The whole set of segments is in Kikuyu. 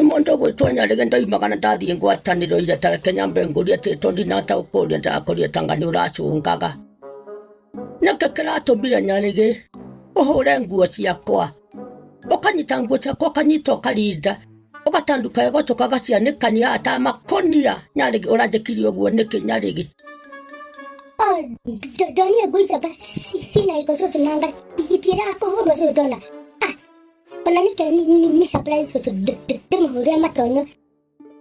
He mũndũ ũgwĩtwo Nyarĩgĩ ndoimaga na ndathiĩ ngwatanĩro ira ta reke nyambe ngũrie atĩ tondũ ndinataũkũria ndĩrakorire tanga nĩ ũracũngaga. Nĩkĩ kĩratũmire Nyarĩgĩ ũhũre nguo ciakwa? Ũkanyita nguo ciakwa ũkanyita ũkarinda ũgatanduka ĩgocoka ũgacianĩkania haha ta makũnia. Nyarĩgĩ ũranjĩkire ũguo nĩkĩ Nyarĩgĩ? Ndonire nguo icio ciina gĩko cũcũ nanga itiĩraga kũhũrwo cũcũ ndona. Ah, ona nike ni surprise cũcũ ndĩmũhũrĩre matonyo.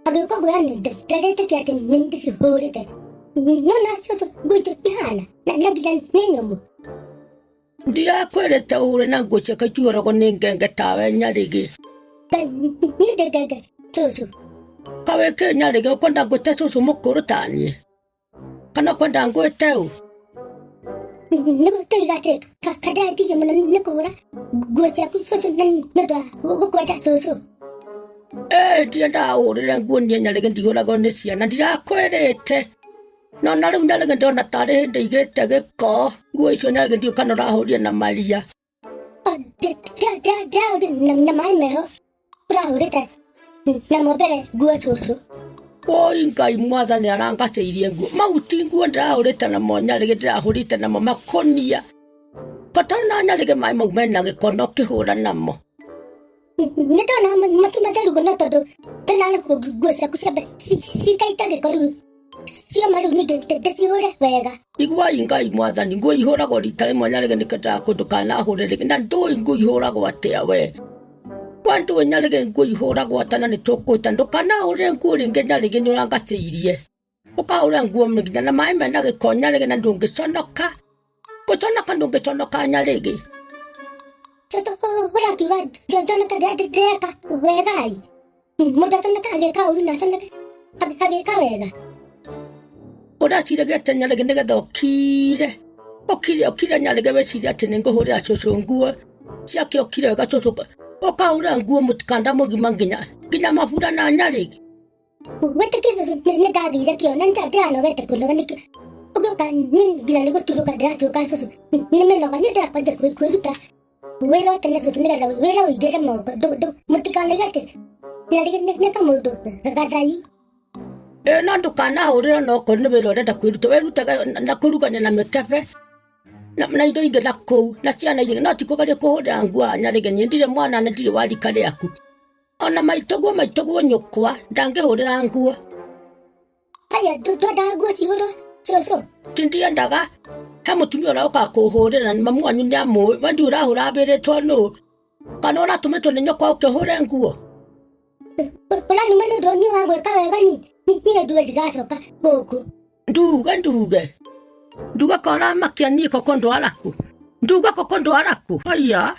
Agĩũka ngwĩra ndarĩtĩkia atĩ nĩ ndĩcihũrĩte. Nona cũcũ nguo icio ihana na nginya nĩ nyũmũ. Ndirakwĩrĩte ũhũre na nguo ciakwa ituoragwo nĩ ngenge tawe Nyarĩgĩ. Ngai niĩ ndĩ ngenge cũcũ. Kawĩkĩ Nyarĩgĩ ũkwenda ngwĩte cũcũ mũkũrũ taniĩ? Kana ũkwenda ngwĩte ũ? Nĩguo tũiga atĩ kandĩratigie mũno nĩ kũhũra nguo ciaku cũcũ na nĩ ũndũ wa gũkwenda cũcũ. Ĩĩ ndiendaga ũhũrĩre nguo niĩ Nyarĩgĩ ndihũragwo nĩ ciana ndirakwĩrĩte. No na rĩu Nyarĩgĩ ndona tarĩ hĩndĩ igĩte gĩko nguo icio Nyarĩgĩ ndiũĩ kana ũrahũrire na maria. Ndĩrahũrire na maĩ meho ũrahũrĩte namo mbere nguo cũcũ. Woi Ngai mwathani arangacĩirie nguo mau ti nguo ndĩrahũrĩte namo Nyarĩgĩ ndĩrahũrĩte namo makũnia. Kotoro na Nyarĩgĩ maĩ mau mena gĩko na ũkĩhũra namo. Nĩ ndona matu matheru no tondũ ndona nguo ciaku ciambe cikaita gĩko rĩu cioma rĩu ningĩ ndĩcihũre wega. Iguai Ngai mwathani nguo ihũragwo rita rĩmwe Nyarĩgĩ nĩkĩo ndĩrakũ ndũkanahũre rĩngĩ na ndũĩ nguo ihũragwo atĩa we. Kwa ndũĩ Nyarĩgĩ nguo ihũragwo atĩa na nĩtũkũhĩta ndũkanahũre nguo rĩngĩ Nyarĩgĩ nĩ ũrangacĩirie. Ũkahũra nguo nginya na maĩ mena gĩko Nyarĩgĩ na ndũngĩconoka. Gũconoka ndũngĩconoka Nyarĩgĩ. Cũcũ ũrakiuga njoneke ndĩreka wegai. Mũndũ aconeka agĩka ũru na aconeke agĩka wega. Ũraciragia atĩa Nyarĩgĩ nĩgetha ũkire ũkire ũkire Nyarĩgĩ wĩcirie atĩ nĩngũhũrĩra cũcũ nguo ciake ũkire wega cũcũ ũkahũra nguo mũkanda mũgima nginya nginya mabura na Nyarĩgĩ. Wĩtĩkie cũcũ nĩ ndathire kĩo na ndĩranogete kũnoga nĩkĩo ũgĩũka niĩ nginya nĩ gũturũka ndĩraturũka cũcũ nĩ mĩnoga niĩ ndĩrakwanja kwĩruta wĩra wa tene cũcũ nĩgetha wĩra ũingĩre moko mũtikanaige atĩ Nyarĩgĩ nĩ kamũndũ gathayu. Ĩĩ no ndũkanahũrĩre ona okorwo nĩ wĩra ũrenda kwĩruta wĩrutage na kũrugania na mĩkebe na indo ingĩ na kũu na ciana iria ingĩ no ti kũgeria kũhũrĩra nguo haha Nyarĩgĩ niĩ ndirĩ mwana na ndirĩ wa rika rĩaku. Ona maitũguo maitũguo nyũkwa ndangĩhũrĩra nguo. Aya ndwendaga nguo cihũrwo cũcũ. Ti ndiendaga he mũtumia ũroka kũhũrĩra na mamu wanyu nĩ amũĩ we ndiũĩ ũrahũra ambĩrĩtwo nũ kana ũratũmĩtwo nĩ nyũkwa ũke ũhũre nguo. Ũranuma nĩ ũndũ niĩ wa gwĩka wega niĩ nduge ndigacoka gũkũ. Nduge nduge nduge ko ũramakia niĩ koko ndwaraku nduge koko ndwaraku haiya.